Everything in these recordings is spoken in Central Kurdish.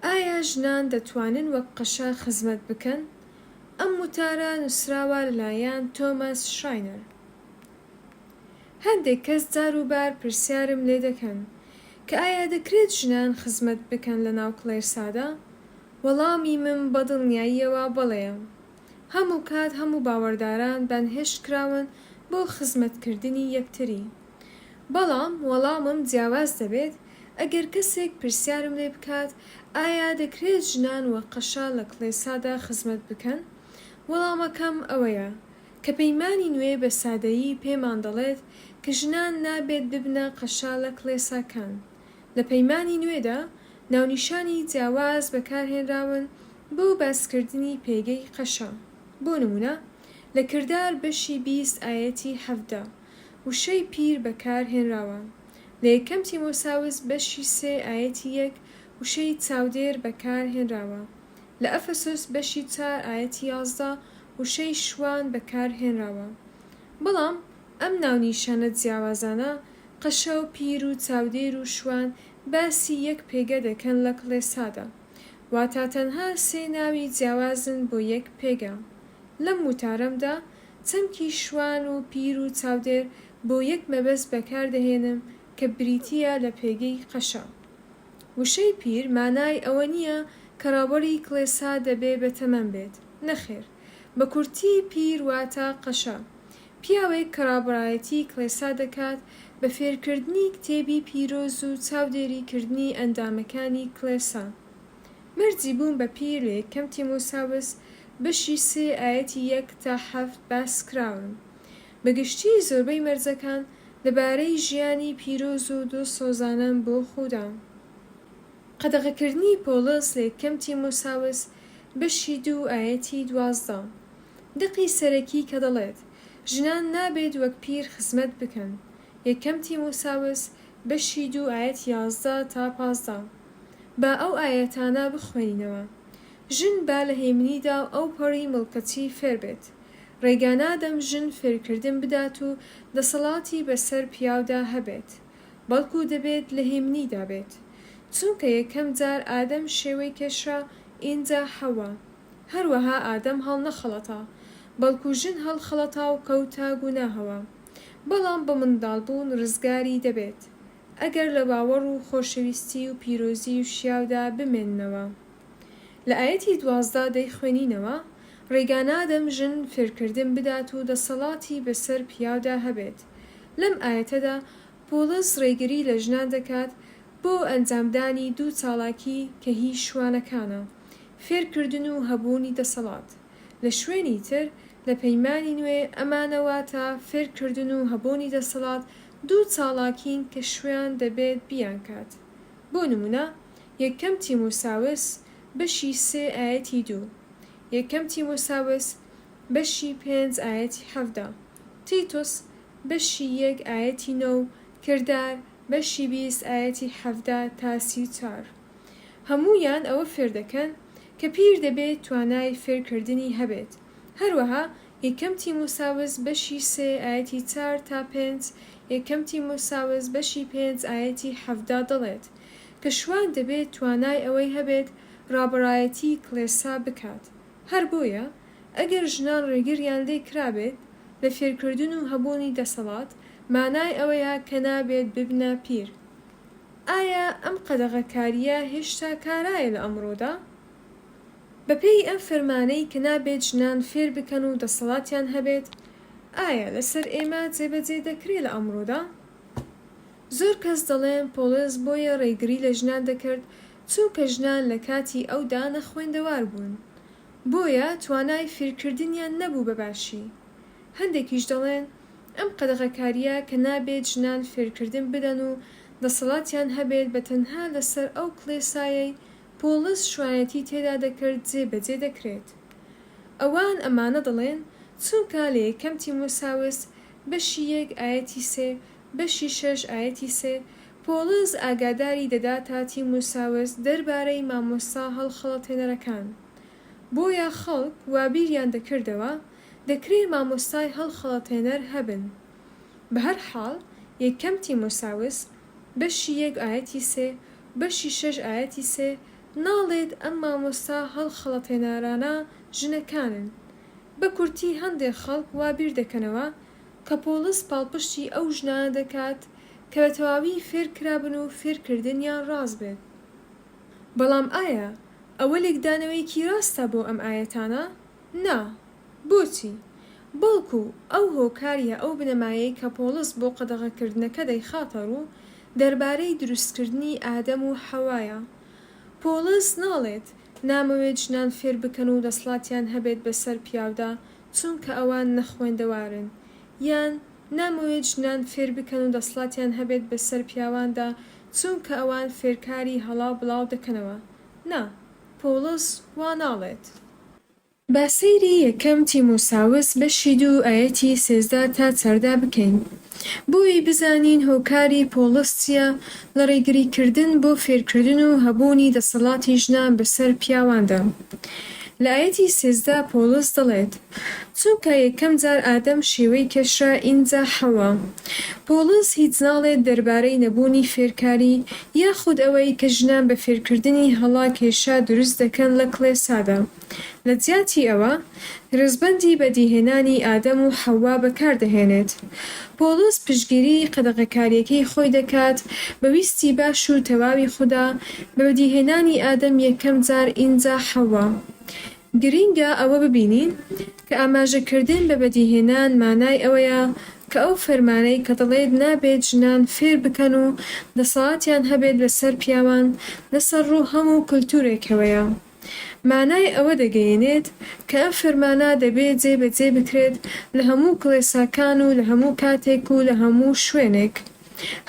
ئایا ژنان دەتوانن وەک قەشە خزمەت بکەن؟ ئەم وتارە نووسراوە لەلایەن تۆمەس شراینەر. هەندێک کەس جار و بار پرسیارم لێ دەکەن کە ئایا دەکرێت ژنان خزمەت بکەن لە ناو کڵێسادا؟ وەڵامی من بە دڵنیاییەوە بەڵێیە. هەموو کات هەموو باوەڕداران بانگهێشت کراون بۆ خزمەتکردنی یەکتری. بەڵام وەڵامم جیاواز دەبێت ئەگەر کەسێک پرسیارم لێ بکات ئایا دەکرێت ژنان وەک قەشە لە کڵێسادا خزمەت بکەن؟ وەڵامەکەم ئەوەیە کە پەیمانی نوێ بە سادەیی پێمان دەڵێت کە ژنان نابێت ببنە قەشە لە کڵێساکان. لە پەیمانی نوێدا ناونیشانی جیاواز بەکارهێنراون بۆ باسکردنی پێگەی قەشە. بۆ نموونە لە کردار بەشی 20 ئایەتی 17 وشەی پیر بەکار هێنراوە. لە یەکەم تیمۆساوس بەشی سێ ئایەتی یەک وشەی چاودێر بەکار هێنراوە. لە ئەفەسۆس بەشی چار ئایەتی 11 وشەی شوان بەکار هێنراوە. بەڵام ئەم ناونیشانە جیاوازانە، قەشە و پیر و چاودێر و شوان، باسی یەک پێگە دەکەن لە کڵێسادا. واتا تەنها سێ ناوی جیاوازن بۆ یەک پێگە. لەم وتارەمدا چەمکی شوان و پیر و چاودێر بۆ یەک مەبەست بەکار دەهێنم کە بریتییە لە پێگەی قەشە. وشەی پیر مانای ئەوە نییە کە ڕابەری کڵێسا دەبێ بە تەمەن بێت، نەخێر. بە کورتی پیر واتە قەشە. پیاوێک کە ڕابەرایەتی کڵێسا دەکات بە فێرکردنی کتێبی پیرۆز و چاودێری کردنی ئەندامەکانی کڵێسا. مەرجی بوون بە پیر لە یەکەم تیمۆساوس بەشی سێ ئایەتی یەک تا حەفت باس کراون. بە گشتی زۆربەی مەرجەکان لەبارەی ژیانی پیرۆز و دڵسۆزانەن بۆ خودا. قەدەغەکردنی پۆڵس لە یەکەم تیمۆساوس بەشی دوو ئایەتی 12 دەقی سەرەکی کە دەڵێت، ژنان نابێت وەک پیر خزمەت بکەن، یەکەم تیمۆساوس بەشی دوو ئایەت 11 تا 15. با ئەو ئایەتانە بخوێنینەوە. ژن با لە هێمنیدا و ئەوپەڕی ملکەچی فێر بێت. ڕێگا نادەم ژن فێرکردن بدات و دەسەڵاتی بەسەر پیاودا هەبێت، بەڵکو دەبێت لە هێمنیدا بێت. چونکە یەکەم جار ئادەم شێوەی کێشرا ئینجا حەوا. هەروەها ئادەم هەڵنەخەڵەتا، بەڵکو ژن هەڵخەڵەتا و کەوتە گوناهەوە. بەڵام بە منداڵبوون ڕزگاری دەبێت. ئەگەر لە باوەڕ و خۆشەویستی و پیرۆزی و شیاودا بمێننەوە. لە ئایەتی 12 دەیخوێنینەوە، ڕێگا نادەم ژن فێرکردن بدات و دەسەڵاتی بەسەر پیاودا هەبێت. لەم ئایەتەدا پۆڵس ڕێگری لە ژنان دەکات بۆ ئەنجامدانی دوو چاڵاکی کە هی شوانەکانە، فێرکردن و هەبوونی دەسەڵات. لە شوێنی تر لە پەیمانی نوێ ئەمانە واتە فێرکردن و هەبوونی دەسەڵات دوو چاڵاکین کە شوان دەبێت بیانکات. بۆ نموونە یەکەم تیمۆساوس بەشی سێ ئایەتی دوو، یەکەم تیمۆساوس بەشی پێنج ئایەتی 17، تیتۆس بەشی یەک ئایەتی نۆ و کردار بەشی 20 ئایەتی 17 تا 34. هەموویان ئەوە فێردەکەن کە پیر دەبێت توانای فێرکردنی هەبێت. هەروەها یەکەم تیمۆساوس بەشی سێ ئایەتی چار تا پێنج، یەکەم تیمۆساوس بەشی پێنج ئایەتی 17 دەڵێت کە شوان دەبێت توانای ئەوەی هەبێت ڕابەرایەتی کڵێسا بکات. هەر بۆیە ئەگەر ژنان ڕێگریان لێ کرابێت لە فێرکردن و هەبوونی دەسەڵات، مانای ئەوەیە کە نابێت ببنە پیر. ئایا ئەم قەدەغەکارییە هێشتا کارایە لە ئەمڕۆدا؟ بەپێی ئەم فەرمانەی کە نابێت ژنان فێر بکەن و دەسەڵاتیان هەبێت، ئایا لەسەر ئێمە جێبەجێ دەکرێ لە ئەمڕۆدا؟ زۆر کەس دەڵێن پۆڵس بۆیە ڕێگری لە ژنان دەکرد چونکە ژنان لە کاتی ئەودا نەخوێندەوار بوون بۆیە توانای فێرکردنیان نەبوو بە باشی. هەندێکیش دەڵێن ئەم قەدەغەکارییە کە نابێت ژنان فێرکردن بدەن و دەسەڵاتیان هەبێت بە تەنها لەسەر ئەو کڵێسایەی پۆڵس شوانێتی تێدا دەکرد جێ بەجێ دەکرێت. ئەوان ئەمانە دەڵێن چونکە لە یەکەم تیمۆساوس بەشی یەک ئایەتی سێ بەشی شەش ئایەتی سێ پۆڵس ئاگاداری دەداتە تیمۆساوس دەربارەی مامۆستا هەڵخەڵەتێنەرەکان. بۆیە خەڵک وابیریان دەکردەوە دەکرێ مامۆستای هەڵخەڵەتێنەر هەبن. بەهەرحاڵ یەکەم تیمۆساوس بەشی یەک ئایەتی سێ بەشی شەش ئایەتی سێ. ناڵێت ئەم مامۆستا هەڵخەڵەتێنارانە ژنەکانن. بە کورتی هەندێک خەڵک وا بیر دەکەنەوە کە پۆڵس پاڵپشتی ئەو ژنانە دەکات کە بە تەواوی فێر کرابن و فێرکردنیان ڕاست بێت. بەڵام ئایا ئەوە لێکدانەوەیەکی ڕاستە بۆ ئەم ئایەتانە؟ نا. بۆچی؟ بەڵکو ئەو هۆکار یا ئەو بنەمایەی کە پۆڵس بۆ قەدەغەکردنەکە دەیخاتە ڕوو دەربارەی دروستکردنی ئادەم و حەوایە. پۆڵس ناڵێت نامەوێت ژنان فێر بکەن و دەسڵاتیان هەبێت بەسەر پیاودا چونکە ئەوان نەخوێندەوارن یان نامەوێت ژنان فێر بکەن و دەسڵاتیان هەبێت بەسەر پیاواندا چونکە ئەوان فێرکاری هەڵە بڵاو دەکەنەوە. نا، پۆڵس وا ناڵێت. با سەیری یەکەم تیمۆساوس بەشی دوو ئایەتی 13 تا 14 بکەین بۆی بزانین هۆکاری پۆڵس چیە لە ڕێگری کردن بۆ فێرکردن و هەبوونی دەسەڵاتی ژنان بەسەر پیاواندا. لە ئایەتی 13 پۆڵس دەڵێت، چونکە یەکەم جار ئادەم شێوەی کێشرا ئینجا حەوا. پۆڵس هیچ ناڵێت دەربارەی نەبوونی فێرکاری یاخود ئەوەی کە ژنان بە فێرکردنی هەڵە کێشە دروست دەکەن لە کڵێسادا. لە جیاتی ئەوە، ڕیزبەندی بەدیهێنانی ئادەم و حەوا بەکاردەهێنێت. پۆڵس پشتگیریی قەدەغەکارییەکەی خۆی دەکات بە ویستی باش و تەواوی خودا بە بەدیهێنانی ئادەم یەکەم جار ئینجا حەوا. گرینگە ئەوە ببینین کە ئاماژەکردن بە بەدیهێنان مانای ئەوەیە کە ئەو فەرمانەی کە دەڵێت نابێت ژنان فێر بکەن و دەسەڵاتیان هەبێت بەسەر پیاوان لەسەر ڕوو هەموو کولتوورێکەوەیە. مانای ئەوە دەگەیەنێت کە ئەم فەرمانە دەبێ جێ بە جێ بکرێت لە هەموو کڵێساکان و لە هەموو کاتێک و لە هەموو شوێنێک.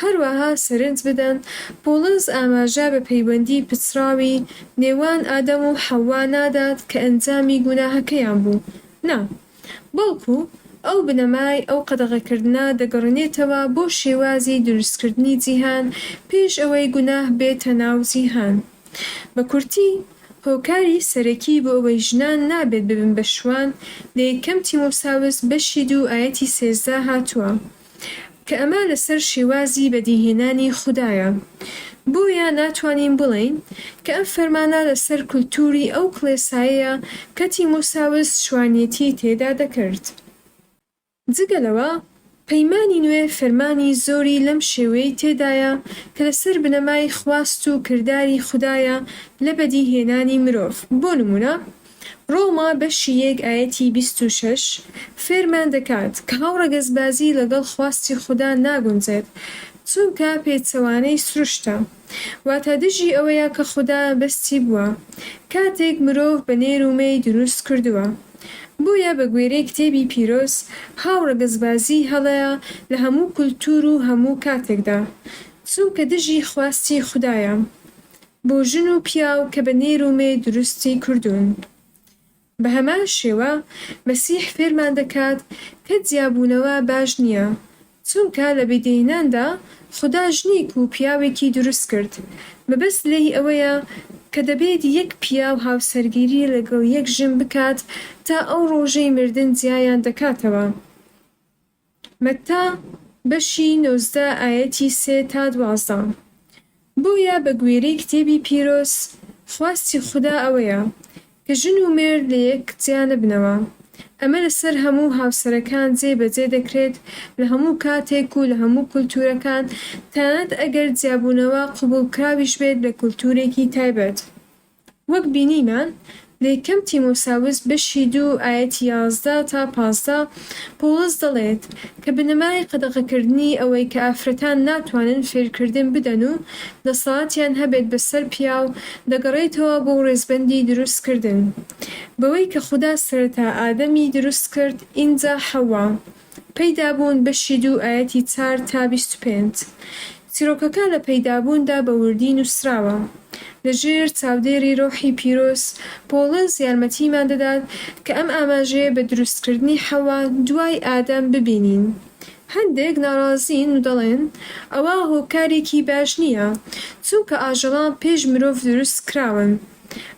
هەروەها سەرنج بدەن پۆڵس ئاماژە بە پەیوەندی پچڕاوی نێوان ئادەم و حەوا نادات کە ئەنجامی گوناهەکەیان بوو، نا، بەڵکو ئەو بنەمای ئەو قەدەغەکردنە دەگەڕێنێتەوە بۆ شێوازی دروستکردنی جیهان پێش ئەوەی گوناه بێتە ناو جیهان. بە کورتی، هۆکاری سەرەکی بۆ ئەوەی ژنان نابێت ببن بە شوان لە یەکەم تیمۆساوس بەشی دوو ئایەتی 13 هاتووە کە ئەمە لەسەر شێوازی بەدیهێنانی خودایە. بۆیە ناتوانین بڵێین کە ئەم فەرمانە لەسەر کولتووری ئەو کڵێسایەیە کە تیمۆساوس شوانیەتی تێدا دەکرد. جگە لەوە، پەیمانی نوێ فەرمانی زۆری لەم شێوەیەی تێدایە کە لەسەر بنەمای خواست و کرداری خودایە لە بەدیهێنانی مرۆڤ. بۆ نموونە، ڕۆما بەشی یەک ئایەتی 26 فێرمان دەکات کە هاوڕەگەزبازی لەگەڵ خواستی خودا ناگونجێت چونکە پێچەوانەی سروشتە. واتە دژی ئەوەیە کە خودا مەبەستی بووە کاتێک مرۆڤ بە نێر و مێی دروست کردووە. بۆیە بە گوێرەی کتێبی پیرۆز هاوڕەگەزبازی هەڵەیە لە هەموو کولتوور و هەموو کاتێکدا چونکە دژی خواستی خودایە بۆ ژن و پیاو کە بە نێر و مێ دروستی کردوون. بە هەمان شێوە مەسیح فێرمان دەکات کە جیابوونەوە باش نییە، چونکە لە بەدیهێناندا خودا ژنێک و پیاوێکی دروست کرد، مەبەست لێی ئەوەیە کە دەبێت یەک پیاو هاوسەرگیری لەگەڵ یەک ژن بکات تا ئەو ڕۆژەی مردن جیایان دەکاتەوە. مەتا بەشی 19 ئایەتی سێ تا 12. بۆیە بە گوێرەی کتێبی پیرۆز خواستی خودا ئەوەیە کە ژن و مێرد لە یەک جیا نەبنەوە. ئەمە لەسەر هەموو هاوسەرەکان جێ بەجێ دەکرێت لە هەموو کاتێک و لە هەموو کولتوورەکان تەنانەت ئەگەر جیابوونەوە قبوڵکراویش بێت لە کولتوورێکی تایبەت. وەک بینیمان لە یەکەم تیمۆساوس بەشی دوو ئایەتی 11 تا 15 پۆڵس دەڵێت کە بنەمای قەدەغەکردنی ئەوەی کە ئافرەتان ناتوانن فێرکردن بدەن و دەسەڵاتیان هەبێت بەسەر پیاو دەگەڕێتەوە بۆ ڕێزبەندی دروستکردن بەوەی کە خودا سەرەتا ئادەمی دروست کرد ئینجا حەوا. پەیدابوون بەشی دوو ئایەتی چار تا 25. چیرۆکەکە لە پەیدابووندا بە وردی نووسراوە. لە ژێر چاودێری ڕۆحی پیرۆز، پۆڵس یارمەتیمان دەدات کە ئەم ئاماژەیە بە دروستکردنی حەوا دوای ئادەم ببینین. هەندێک ناڕازین و دەڵێن ئەوە هۆکارێکی باش نییە، چونکە ئاژەڵان پێش مرۆڤ دروست کراون.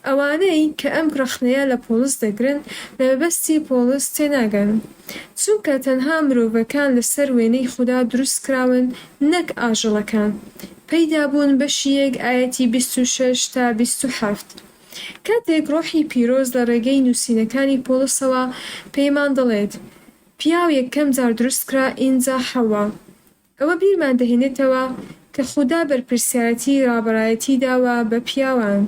ئەوانەی کە ئەم ڕەخنەیە لە پۆڵس دەگرن لە مەبەستی پۆڵس تێناگەن. چونکە تەنها مرۆڤەکان لەسەر وێنەی خودا دروستکراون نەک ئاژەڵەکان. پەیدابوون بەشی یەک ئایەتی 26 تا 27. کاتێک ڕۆحی پیرۆز لە ڕێگەی نووسینەکانی پۆڵسەوە پێمان دەڵێت، پیاو یەکەم جار دروستکرا ئینجا حەوا. ئەوە بیرمان دەهێنێتەوە کە خودا بەرپرسیارەتی ڕابەرایەتی داوە بە پیاوان.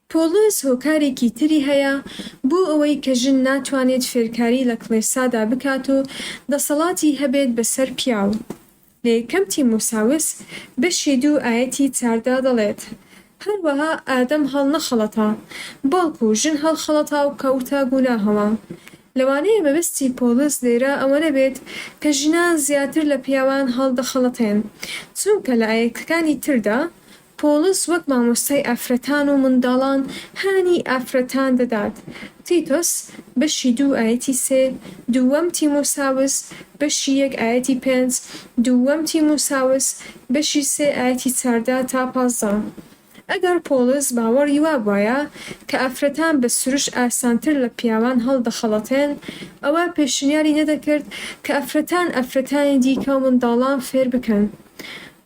پۆڵس هۆکارێکی تری هەیە بۆ ئەوەی کە ژن ناتوانێت فێرکاری لە کڵێسادا بکات و دەسەڵاتی هەبێت بەسەر پیاو. لە یەکەم تیمۆساوس بەشی دوو ئایەتی 14 دەڵێت، هەروەها ئادەم هەڵنەخەڵەتا، بەڵکو ژن هەڵخەڵەتا و کەوتە گوناهەوە. لەوانەیە مەبەستی پۆڵس لێرە ئەوە نەبێت کە ژنان زیاتر لە پیاوان هەڵدەخەڵەتێن، چونکە لە ئایەتەکانی تردا پۆڵس وەک مامۆستای ئافرەتان و منداڵان هانی ئافرەتان دەدات، تیتۆس بەشی دوو ئایەتی سێ، دووەم تیمۆساوس بەشی یەک ئایەتی پێنج، دووەم تیمۆساوس بەشی سێ ئایەتی 14 تا 15. ئەگەر پۆڵس باوەڕی وابوایە کە ئافرەتان بە سروشت ئاسانتر لە پیاوان هەڵدەخەڵەتێن، ئەوا پێشنیاری نەدەکرد کە ئافرەتان ئافرەتانی دیکە و منداڵان فێر بکەن.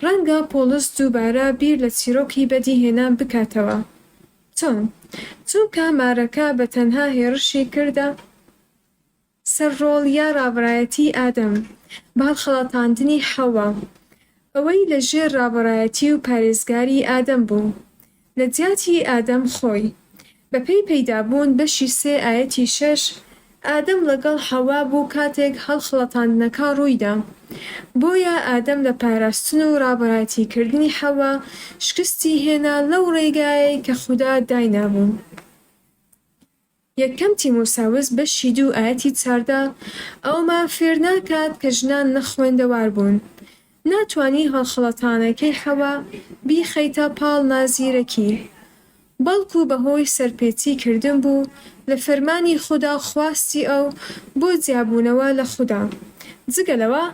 ڕەنگە پۆڵس دووبارە بیر لە چیرۆکی بەدیهێنان بکاتەوە. چۆن؟ چونکە مارەکە بە تەنها هێڕشی کردە سەر ڕۆڵ یا ڕابەرایەتی ئادەم بە هەڵخەڵەتاندنی حەوا، ئەوەی لە ژێر ڕابەرایەتی و پارێزگاری ئادەم بوو، لە جیاتی ئادەم خۆی. بەپێی پەیدابوون بەشی سێ ئایەتی شەش، ئادەم لەگەڵ حەوا بوو کاتێک هەڵخەڵەتاندنەکە ڕوویدا. بۆیە ئادەم لە پاراستن و ڕابەرایەتیکردنی حەوا شکستی هێنا لەو ڕێگایەی کە خودا داینابوو. یەکەم تیمۆساوس بەشی دوو ئایەتی 14 ئەوەمان فێر ناکات کە ژنان نەخوێندەوار بوون. ناتوانی هەڵخەڵەتانەکەی حەوا بیخەیتە پاڵ نازیرەکی. بەڵکو بەهۆی سەرپێچی کردن بوو لە فەرمانی خودا و خواستی ئەو بۆ جیابوونەوە لە خودا. جگە لەوە،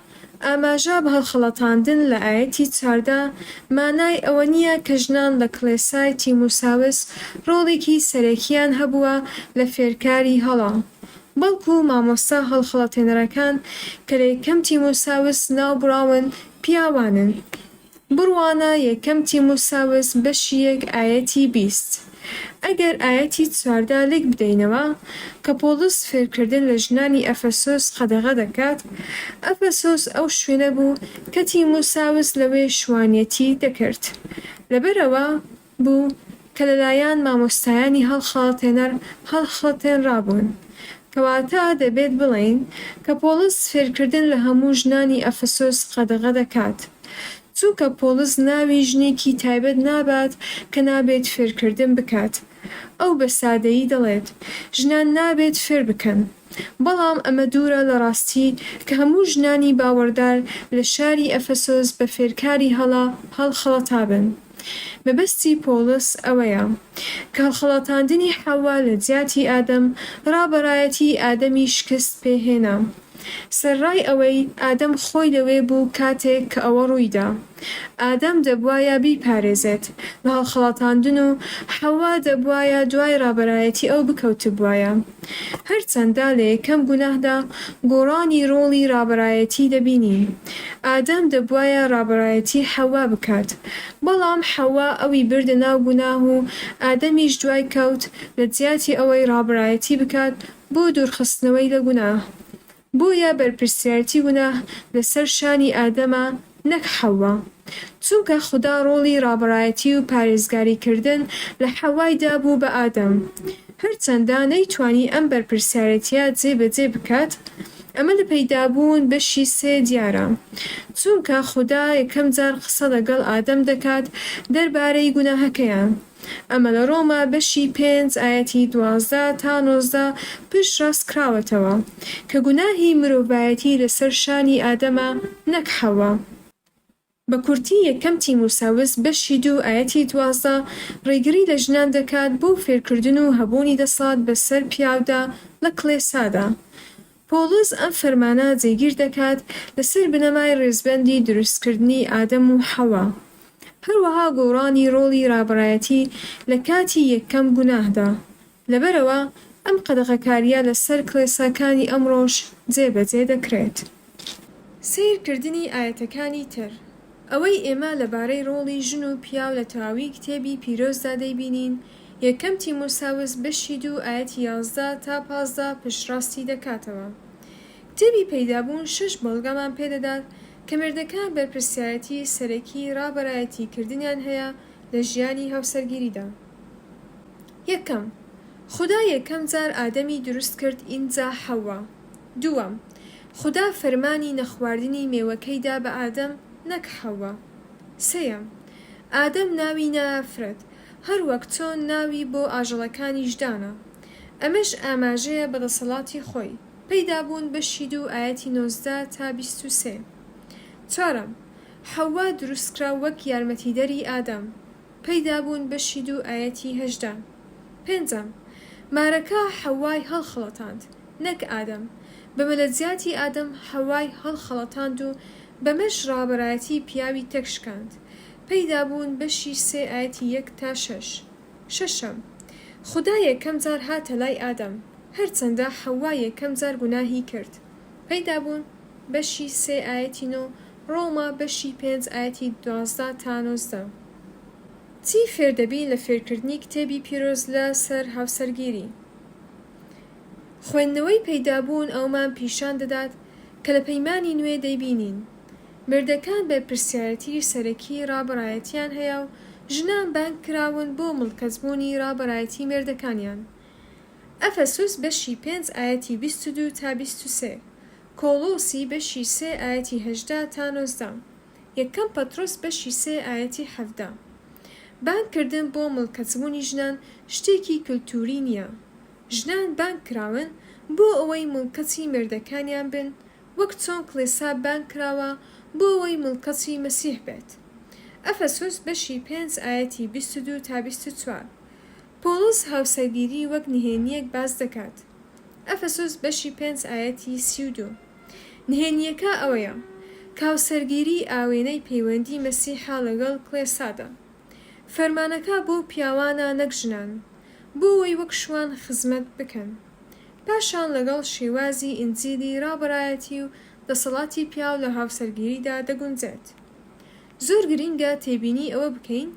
ئاماژە بە هەڵخەڵەتاندن لە ئایەتی 14 مانای ئەوە نییە کە ژنان لە کڵێسای تیمۆساوس ڕۆڵێکی سەرەکییان هەبووە لە فێرکاری هەڵە، بەڵکو مامۆستا هەڵخەڵەتێنەرەکان کە لە یەکەم تیمۆساوس ناوبراون پیاوانن. بڕوانە یەکەم تیمۆساوس بەشی یەک ئایەتی 20. ئەگەر ئایەتی 14 لێک بدەینەوە کە پۆڵس فێرکردن لە ژنانی ئەفەسۆس قەدەغە دەکات، ئەفەسۆس ئەو شوێنە بوو کە تیمۆساوس لەوێ شوانیەتی دەکرد. لەبەرئەوە بوو کە لەلایەن مامۆستایانی هەڵخەڵەتێنەر هەڵخەڵەتێنرابوون. کەواتە دەبێت بڵێین کە پۆڵس فێرکردن لە هەموو ژنانی ئەفەسۆس قەدەغە دەکات. چونکە پۆڵس ناوی ژنێکی تایبەت نابات کە نابێت فێرکردن بکات. ئەو بە سادەیی دەڵێت، ژنان نابێت فێر بکەن. بەڵام ئەمە دوورە لە ڕاستی کە هەموو ژنانی باوەڕدار لە شاری ئەفەسۆس بە فێرکاری هەڵە هەڵخەڵەتابن. مەبەستی پۆڵس ئەوەیە کە هەڵخەڵەتاندنی حەوا لە جیاتی ئادەم ڕابەرایەتی ئادەمی شکست پێ هێنا. سەرەڕای ئەوەی ئادەم خۆی لەوێ بوو کاتێک کە ئەوە ڕوویدا. ئادەم دەبوایە بیپارێزێت لە هەڵخەڵەتاندن و حەوا دەبوایە دوای ڕابەرایەتی ئەو بکەوتبوایە. هەرچەندە لە یەکەم گوناهدا گۆڕانی ڕۆڵی ڕابەرایەتی دەبینین. ئادەم دەبوایە ڕابەرایەتی حەوا بکات، بەڵام حەوا ئەوی بردە ناو گوناه و ئادەمیش دوای کەوت لە جیاتی ئەوەی ڕابەرایەتی بکات بۆ دوورخستنەوەی لە گوناه. بۆیە بەرپرسیارێتی گوناه لەسەر شانی ئادەمە نەک حەوا. چونکە خودا ڕۆڵی ڕابەرایەتی و پارێزگاریکردن لە حەوای دابوو بە ئادەم. هەرچەندە نەیتوانی ئەم بەرپرسیارێتیە جێبەجێ بکات، ئەمە لە پەیدابوون بەشی سێ دیارە. چونکە خودا یەکەم جار قسە لەگەڵ ئادەم دەکات دەربارەی گوناهەکەیان. ئەمە لە ڕۆما بەشی پێنج ئایەتی 12 تا 19 پشتڕاست کراوەتەوە کە گوناهی مرۆڤایەتی لەسەر شانی ئادەمە نەک حەوا. بە کورتی یەکەم تیمۆساوس بەشی دوو ئایەتی 12 ڕێگری لە ژنان دەکات بۆ فێرکردن و هەبوونی دەسەڵات بەسەر پیاودا لە کڵێسادا. پۆڵس ئەم فەرمانە جێگیر دەکات لەسەر بنەمای ڕیزبەندی دروستکردنی ئادەم و حەوا. هەروەها گۆڕانی ڕۆڵی ڕابەرایەتی لە کاتی یەکەم گوناهدا. لەبەرئەوە ئەم قەدەغەکارییە لە سەر کڵێساکانی ئەمڕۆش جێ بەجێ دەکرێت. سەیر کردنی ئایەتەکانی تر. ئەوەی ئێمە لەبارەی ڕۆڵی ژن و پیاو لە تەواوی کتێبی پیرۆزدا دەیبینین، یەکەم تیمۆساوس بەشی دوو ئایەتی 11 تا 15 پشتڕاستی دەکاتەوە. کتێبی پەیدابوون شەش بەڵگەمان پێدەدات کە مێردەکان بەرپرسیارێتی سەرەکی ڕابەرایەتی کردنیان هەیە لە ژیانی هاوسەرگیریدا. یەکەم، خودا یەکەم جار ئادەمی دروست کرد ئینجا حەوا. دووەم، خودا فەرمانی نەخواردنی مێوەکەی دا بە ئادەم نەک حەوا. سێیەم، ئادەم ناوی نا ئافرەت، هەر وەک چۆن ناوی بۆ ئاژەڵەکانیش دانا. ئەمەش ئاماژەیە بە دەسەڵاتی خۆی. پەیدابوون بەشی دوو ئایەتی 19 تا 23. چوارەم، حەوا دروستکرا وەک یارمەتیدەری ئادەم. پەیدابوون بەشی دوو ئایەتی 18. پێنجەم، مارەکە حەوای هەڵخەڵەتاند نەک ئادەم، بەمە لەجیاتی ئادەم حەوای هەڵخەڵەتاند و بەمەش ڕابەرایەتی پیاوی تێکشکاند. پەیدابوون بەشی سێ ئایەتی یەک تا شەش. شەشەم، خودا یەکەم جار هاتە لای ئادەم، هەرچەندە حەوا یەکەم جار گوناهی کرد. پەیدابوون بەشی سێ ئایەتی نۆ، ڕۆما بەشی پێنج ئایەتی 12 تا 19. چی فێر دەبین لە فێرکردنی کتێبی پیرۆز لە سەر هاوسەرگیری؟ خوێندنەوەی پەیدابوون ئەوەمان پیشان دەدات کە لە پەیمانی نوێ دەیبینین. مێردەکان بەرپرسیارێتی سەرەکی ڕابەرایەتیان هەیە و ژنان بانگ کراون بۆ ملکەچبوونی ڕابەرایەتی مێردەکانیان. ئەفەسوس بەشی پێنج ئایەتی 22 تا 23، کۆڵۆسی بەشی سێ ئایەتی 18 تا 19، یەکەم پەتڕۆس بەشی سێ ئایەتی 17. بانگ کردن بۆ ملکەچبوونی ژنان شتێکی کلتوری نییە. ژنان بانگ کراون بۆ ئەوەی ملکەچی مێردەکانیان بن وەک چۆن کڵێسا بانگ کراوە بۆ ئەوەی ملکەچی مەسیح بێت. ئەفەسوس بەشی پێنج ئایەتی 22 تا 24. پۆڵس هاوسەرگیری وەک نهێنییەک باس دەکات. ئەفەسوس بەشی پێنج ئایەتی 32. نهێنییەکە ئەوەیە کە هاوسەرگیری ئاوێنەی پەیوەندی مەسیحە لەگەڵ کڵێسادا. فەرمانەکە بۆ پیاوانە نەک ژنان، بۆ ئەوەی وەک شوان خزمەت بکەن. پاشان لەگەڵ شێوازی ئینجیلی ڕابەرایەتی و دەسەڵاتی پیاو لە هاوسەرگیریدا دەگونجێت. زۆر گرینگە تێبینی ئەوە بکەین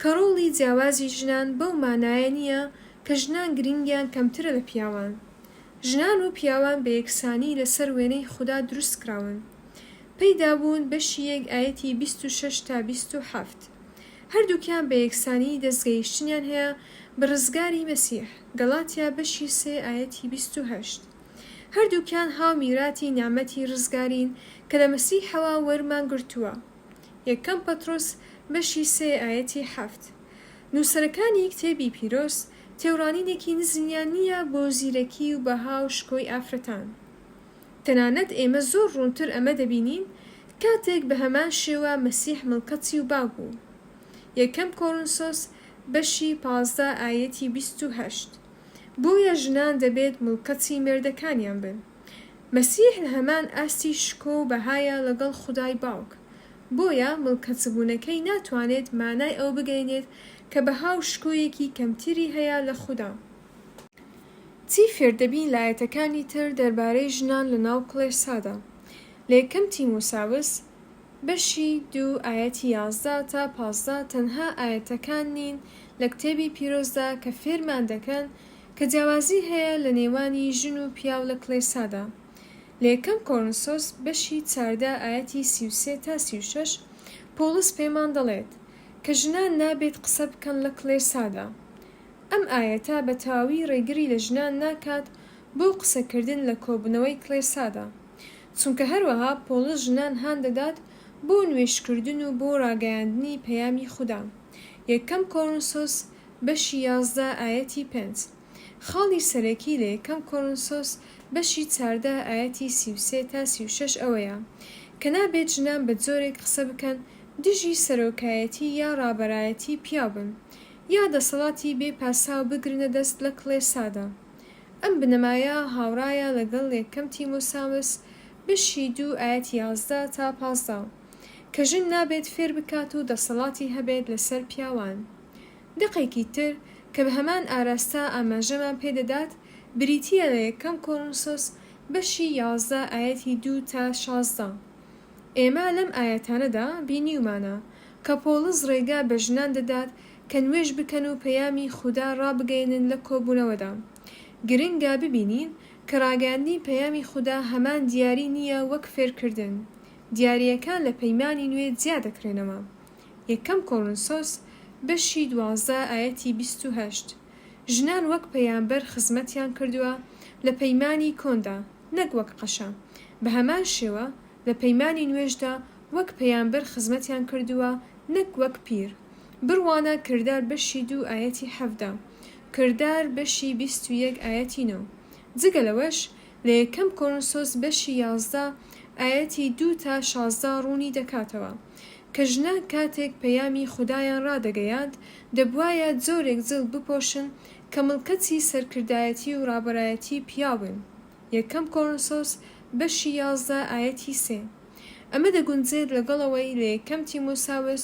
کە ڕۆڵی جیاوازی ژنان بەو مانایە نییە کە ژنان گرینگیان کەمترە لە پیاوان. ژنان و پیاوان بە یەکسانی لەسەر وێنەی خودا دروستکراون. پەیدابوون بەشی یەک ئایەتی 26 تا 27. هەردووکیان بە یەکسانی دەستگەیشتنیان هەیە بە ڕزگاری مەسیح، گەڵاتیا بەشی سێ ئایەتی 28. هەردووکیان هاو میراتی نیعمەتی ڕزگارین کە لە مەسیحەوە وەرمان گرتووە. یەکەم پەتڕۆس بەشی سێ ئایەتی حەفت. نووسەرەکانی کتێبی پیرۆز تێوڕانینێکی نزمیان نییە بۆ زیرەکی و بەها و شکۆی ئافرەتان. تەنانەت ئێمە زۆر ڕوونتر ئەمە دەبینین کاتێک بە هەمان شێوە مەسیح ملکەچی و باو بوو. یەکەم کۆرنسۆس بەشی 15 ئایەتی 28. بۆیە ژنان دەبێت ملکەچی مێردەکانیان بن. مەسیح لە هەمان ئاستی شکۆ و بەهایە لەگەڵ خودای باوک. بۆیە ملکەچبوونەکەی ناتوانێت مانای ئەوە بگەینێت کە بەها و شکۆیەکی کەمتری هەیە لە خودا. چی فێردەبین لە ئایەتەکانی تر دەربارەی ژنان لە ناو کڵێسادا؟ لە یەکەم تیموساوس بەشی دوو ئایەتی 11 تا 15 تەنها ئایەتەکان نین لە کتێبی پیرۆزدا کە فێرمان دەکەن کە جیاوازی هەیە لە نێوانی ژن و پیاو لە کڵێسادا. لە یەکەم کۆرنسۆس بەشی 14 ئایەتی 33 تا 36 پۆڵس پێمان دەڵێت کە ژنان نابێت قسە بکەن لە کڵێسادا. ئەم ئایەتە بە تەواوی ڕێگری لە ژنان ناکات بۆ قسەکردن لە کۆبوونەوەی کڵێسادا. چونکە هەروەها پۆڵس ژنان هان دەدات بۆ نوێژکردن و بۆ ڕاگەیاندنی پەیامی خودا. یەکەم کۆرنسۆس بەشی 11 ئایەتی پێنج. خاڵی سەرەکی لە یەکەم کۆرنسۆس بەشی 14 ئایەتی 33 تا 36 ئەوەیە کە نابێت ژنان بە جۆرێک قسە بکەن دژی سەرۆکایەتی یا ڕابەرایەتی پیاو بن یا دەسەڵاتی بێ پاساو بگرنە دەست لە کڵێسادا. ئەم بنەمایە هاوڕایە لەگەڵ یەکەم تیمۆساوس بەشی دوو ئایەتی 11 تا 15. کە ژن نابێت فێر بکات و دەسەڵاتی هەبێت لەسەر پیاوان. دەقێکی تر کە بە هەمان ئاراستە ئاماژەمان پێ دەدات بریتییە لە یەکەم کۆرنسۆس بەشی 11 ئایەتی دوو تا 16. ئێمە لەم ئایەتانەدا بینیومانە کە پۆڵس ڕێگا بە ژنان دەدات کە نوێژ بکەن و پەیامی خودا ڕابگەیەنن لە کۆبوونەوەدا. گرنگە ببینین کە ڕاگەیاندنی پەیامی خودا هەمان دیاری نییە وەک فێرکردن. دیارییەکان لە پەیمانی نوێ جیا دەکرێنەوە. یەکەم کۆرنسۆس بەشی 12 ئایەتی 28. ژنان وەک پەیامبەر خزمەتیان کردووە لە پەیمانی کۆندا نەک وەک قەشە. بە هەمان شێوە لە پەیمانی نوێشدا وەک پەیامبەر خزمەتیان کردووە نەک وەک پیر. بڕوانە کردار بەشی دوو ئایەتی 17. کردار بەشی 21 ئایەتی نۆ. جگە لەوەش لە یەکەم کۆرنسۆس بەشی 11 ئایەتی دوو تا 16 ڕوونی دەکاتەوە کە ژنان کاتێک پەیامی خودایان ڕادەگەیاند دەبوایە جۆرێک جل بپۆشن کە ملکەچی سەرکردایەتی و ڕابەرایەتی پیاو بن. یەکەم کۆرنسۆس بەشی 11 ئایەتی سێ. ئەمە دەگونجێت لەگەڵ ئەوەی لە یەکەم تیمۆساوس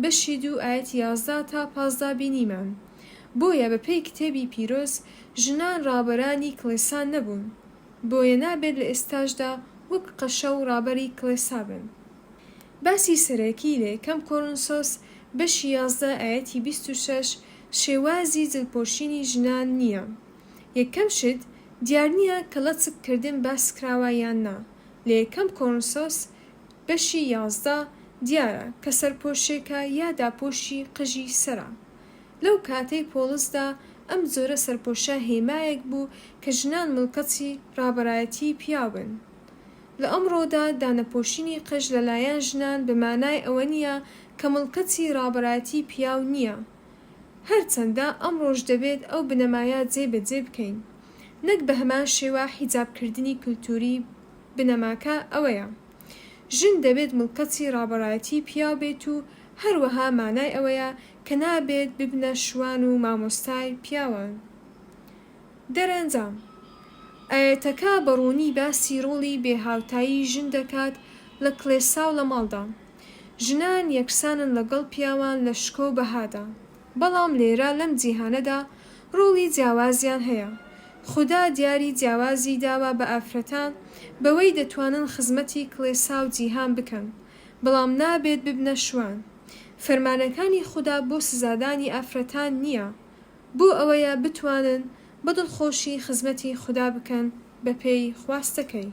بەشی دوو ئایەتی 11 تا 15 بینیمان. بۆیە بەپێی کتێبی پیرۆز ژنان ڕابەرانی کڵێسا نەبوون. بۆیە نابێت لە ئێستاشدا وەک قەشە و ڕابەری کڵێسا بن. باسی سەرەکی لە یەکەم کۆرنسۆس بەشی 11 ئایەتی 26 شێوازی جلپۆشینی ژنان نییە. یەکەم شت دیار نییە کە لەچک کردن باس کراوە یان نا. لە یەکەم کۆرنسۆس بەشی 11 دیارە کە سەرپۆشێکە یا داپۆشی قژی سەرە. لەو کاتەی پۆڵسدا ئەم جۆرە سەرپۆشە هێمایەک بوو کە ژنان ملکەچی ڕابەرایەتی پیاو بن. لە ئەمڕۆدا دانەپۆشینی قژ لەلایەن ژنان بە مانای ئەوە نییە کە ملکەچی ڕابەرایەتی پیاو نییە. هەرچەندە ئەمڕۆش دەبێت ئەو بنەمایە جێ بەجێ بکەین. نەک بە هەمان شێوە حیجابکردنی کولتووری بنەماکە ئەوەیە. ژن دەبێت ملکەچی ڕابەرایەتی پیاو بێت و هەروەها مانای ئەوەیە کە نابێت ببنە شوان و مامۆستای پیاوان. دەرەنجام، ئایەتەکە بە ڕوونی باسی ڕۆڵی بێهاوتایی ژن دەکات لە کڵێسا و لە ماڵدا. ژنان یەکسانن لەگەڵ پیاوان لە شکۆ و بەهادا، بەڵام لێرە لەم جیهانەدا ڕۆڵی جیاوازیان هەیە. خودا دیاری جیاوازی داوە بە ئافرەتان بەوەی دەتوانن خزمەتی کڵێسا و جیهان بکەن، بەڵام نابێت ببنە شوان. فەرمانەکانی خودا بۆ سزادانی ئافرەتان نییە، بۆ ئەوەیە بتوانن بە دڵخۆشی خزمەتی خودا بکەن بەپێی خواستەکەی.